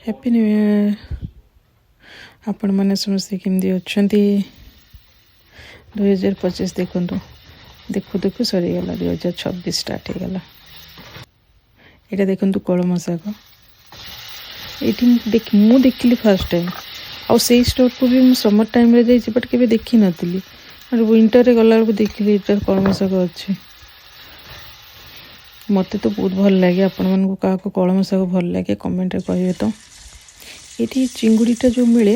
Happy New Year। ଆପଣମାନେ ସମସ୍ତେ କେମିତି ଅଛନ୍ତି? 2025 ଦେଖନ୍ତୁ, ଦେଖୁ ଦେଖୁ ସରିଗଲା, 2026 ଷ୍ଟାର୍ଟ ହେଇଗଲା। ଏଇଟା ଦେଖନ୍ତୁ କଳମ ଶାଗ। ଏଇଠି ମୁଁ ଦେଖିଲି ଫାର୍ଷ୍ଟ ଟାଇମ୍। ଆଉ ସେଇ ଷ୍ଟୋରକୁ ବି ମୁଁ ସମର ଟାଇମ୍ରେ ଯାଇଛି, ବଟ୍ କେବେ ଦେଖିନଥିଲି। ୱିଣ୍ଟରରେ ଗଲାବେଳକୁ ଦେଖିଲି ଏଇଟା କଳମ ଶାଗ ଅଛି। ମୋତେ ତ ବହୁତ ଭଲ ଲାଗେ। ଆପଣମାନଙ୍କୁ କାହାକୁ କଳମ ଶାଗ ଭଲ ଲାଗେ, କମେଣ୍ଟରେ କହିବେ ତ। ଏଇଠି ଚିଙ୍ଗୁଡ଼ିଟା ଯେଉଁ ମିଳେ,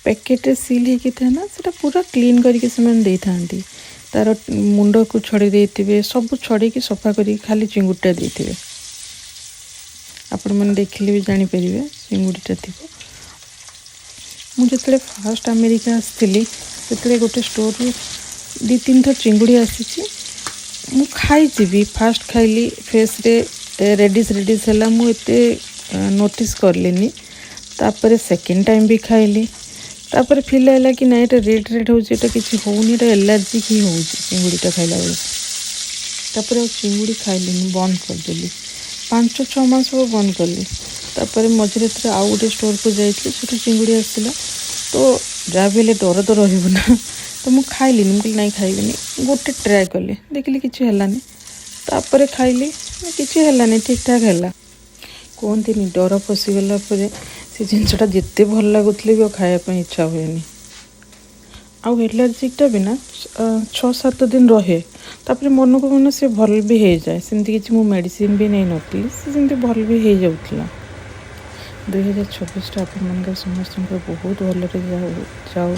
ପ୍ୟାକେଟରେ ସିଲ୍ ହେଇକି ଥାଏ ନା, ସେଇଟା ପୁରା କ୍ଲିନ୍ କରିକି ସେମାନେ ଦେଇଥାନ୍ତି। ତାର ମୁଣ୍ଡକୁ ଛଡ଼େଇ ଦେଇଥିବେ, ସବୁ ଛଡ଼େଇକି ସଫା କରିକି ଖାଲି ଚିଙ୍ଗୁଡ଼ିଟା ଦେଇଥିବେ। ଆପଣମାନେ ଦେଖିଲେ ବି ଜାଣିପାରିବେ ଚିଙ୍ଗୁଡ଼ିଟା ଥିବ। ମୁଁ ଯେତେବେଳେ ଫାଷ୍ଟ ଆମେରିକା ଆସିଥିଲି, ସେତେବେଳେ ଗୋଟେ ଷ୍ଟୋରରୁ ଦୁଇ ତିନି ଥର ଚିଙ୍ଗୁଡ଼ି ଆସିଛି। ମୁଁ ଖାଇଛି ବି। ଫାଷ୍ଟ ଖାଇଲି, ଫେସ୍ରେ ରେଡ଼ିସ୍ ରେଡ଼ିସ୍ ହେଲା। ମୁଁ ଏତେ ନୋଟିସ୍ କଲିନି। ତାପରେ ସେକେଣ୍ଡ ଟାଇମ୍ ବି ଖାଇଲି। ତାପରେ ଫିଲ୍ ହେଲା କି ନାଇଁ, ଏଇଟା ରେଡ଼୍ ରେଡ଼୍ ହେଉଛି, ଏଇଟା କିଛି ହେଉନି, ଏଇଟା ଏଲାର୍ଜିକ୍ ହିଁ ହେଉଛି ଚିଙ୍ଗୁଡ଼ିଟା ଖାଇଲା ବେଳକୁ। ତାପରେ ଆଉ ଚିଙ୍ଗୁଡ଼ି ଖାଇଲିନି, ବନ୍ଦ କରିଦେଲି। 5-6 ମାସ ହେବ ବନ୍ଦ କଲି। ତାପରେ ମଝିରେ ଥରେ ଆଉ ଗୋଟେ ଷ୍ଟୋରକୁ ଯାଇଥିଲି, ସେଠୁ ଚିଙ୍ଗୁଡ଼ି ଆସିଥିଲା। ତ ଯାହା ବି ହେଲେ ଡର ତ ରହିବ ନା। ତ ମୁଁ ଖାଇଲିନି। ମୁଁ କହିଲି, ନାଇଁ, ଖାଇବିନି। ଗୋଟେ ଟ୍ରାଏ କଲି, ଦେଖିଲି କିଛି ହେଲାନି। ତାପରେ ଖାଇଲି, କିଛି ହେଲାନି, ଠିକ୍ ଠାକ୍ ହେଲା। କୁହନ୍ତିନି, ଡର ପଶିଗଲା ପରେ ସେ ଜିନିଷଟା ଯେତେ ଭଲ ଲାଗୁଥିଲେ ବି ଆଉ ଖାଇବା ପାଇଁ ଇଚ୍ଛା ହୁଏନି। ଆଉ ଏଲାର୍ଜିକଟା ବି ନା 6-7 ଦିନ ରହେ, ତାପରେ ମନକୁ ମନ ସେ ଭଲ ବି ହେଇଯାଏ। ସେମିତି କିଛି ମୁଁ ମେଡ଼ିସିନ ବି ନେଇନଥିଲି, ସେ ସେମିତି ଭଲ ବି ହେଇଯାଉଥିଲା। 2026ଟା ଆପଣମାନଙ୍କର ସମସ୍ତଙ୍କର ବହୁତ ଭଲରେ ଯାଉ ଯାଉ,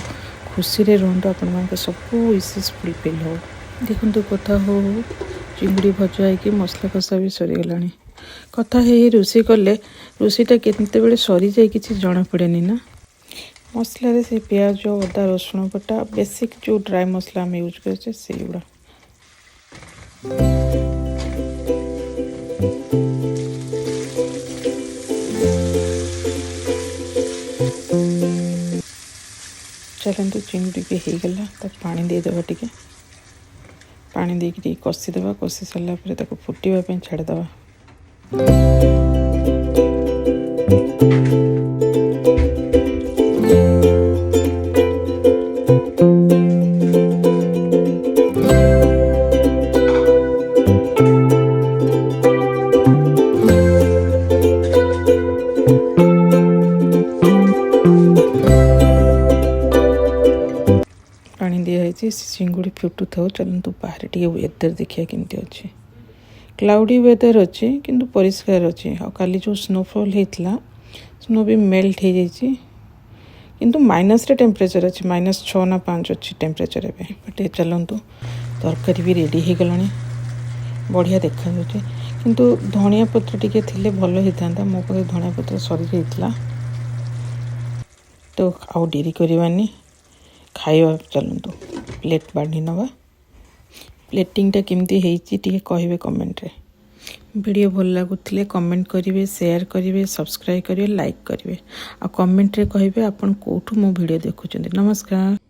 ଖୁସିରେ ରୁହନ୍ତୁ, ଆପଣମାନଙ୍କ ସବୁ ୱିସେସ୍ ଫୁଲଫିଲ୍ ହଉ। ଦେଖନ୍ତୁ, କଥା ହଉ ହଉ ଚିଙ୍ଗୁଡ଼ି ଭଜା ହେଇକି ମସଲା କଷା ବି ସରିଗଲାଣି। କଥା ହେଇ ହେଇ ରୋଷେଇ କଲେ ରୋଷେଇଟା କେତେବେଳେ ସରିଯାଏ କିଛି ଜଣାପଡ଼େନି ନା। ମସଲାରେ ସେ ପିଆଜ, ଅଦା, ରସୁଣ ବଟା, ବେସିକ୍ ଯେଉଁ ଡ୍ରାଏ ମସଲା ଆମେ ୟୁଜ୍ କରୁଛେ, ସେଇଗୁଡ଼ା। ଚାଲନ୍ତୁ, ଚିଙ୍ଗୁଡ଼ି ବି ହେଇଗଲା। ତାକୁ ପାଣି ଦେଇଦେବା ଟିକେ। ପାଣି ଦେଇକି ଟିକେ କଷିଦେବା। କଷି ସାରିଲା ପରେ ତାକୁ ଫୁଟିବା ପାଇଁ ଛାଡ଼ିଦେବା। ପାଣି ଦିଆହେଇଛି, ସେ ଚିଙ୍ଗୁଡ଼ି ଫୁଟୁଥାଉ। ଚାଲନ୍ତୁ, ବାହାରେ ଟିକେ ୱେଦର ଦେଖିବା କେମିତି ଅଛି। କ୍ଲାଉଡ଼ି ୱେଦର ଅଛି, କିନ୍ତୁ ପରିଷ୍କାର ଅଛି। ଆଉ କାଲି ଯେଉଁ ସ୍ନୋଫଲ୍ ହେଇଥିଲା, ସ୍ନୋ ବି ମେଲ୍ଟ ହେଇଯାଇଛି। କିନ୍ତୁ ମାଇନସ୍ରେ ଟେମ୍ପରେଚର୍ ଅଛି, -6 ନା 5 ଅଛି ଟେମ୍ପରେଚର୍ ଏବେ। ଏପଟେ ଚାଲନ୍ତୁ, ତରକାରୀ ବି ରେଡ଼ି ହେଇଗଲାଣି। ବଢ଼ିଆ ଦେଖାଯାଉଛି, କିନ୍ତୁ ଧନିଆ ପତ୍ର ଟିକେ ଥିଲେ ଭଲ ହେଇଥାନ୍ତା। ମୋ ପାଖରେ ଧନିଆ ପତ୍ର ସରିଯାଇଥିଲା। ତ ଆଉ ଡେରି କରିବାନି, ଖାଇବା ଚାଲନ୍ତୁ। ପ୍ଲେଟ୍ ବାଢ଼ି ନେବା। ପ୍ଲେଟିଂଟା କେମିତି ହେଇଛି ଟିକେ କହିବେ କମେଣ୍ଟରେ। ଭିଡ଼ିଓ ଭଲ ଲାଗୁଥିଲେ କମେଣ୍ଟ କରିବେ, ସେୟାର କରିବେ, ସବସ୍କ୍ରାଇବ୍ କରିବେ, ଲାଇକ୍ କରିବେ ଆଉ କମେଣ୍ଟରେ କହିବେ ଆପଣ କେଉଁଠୁ ମୋ ଭିଡ଼ିଓ ଦେଖୁଛନ୍ତି। ନମସ୍କାର।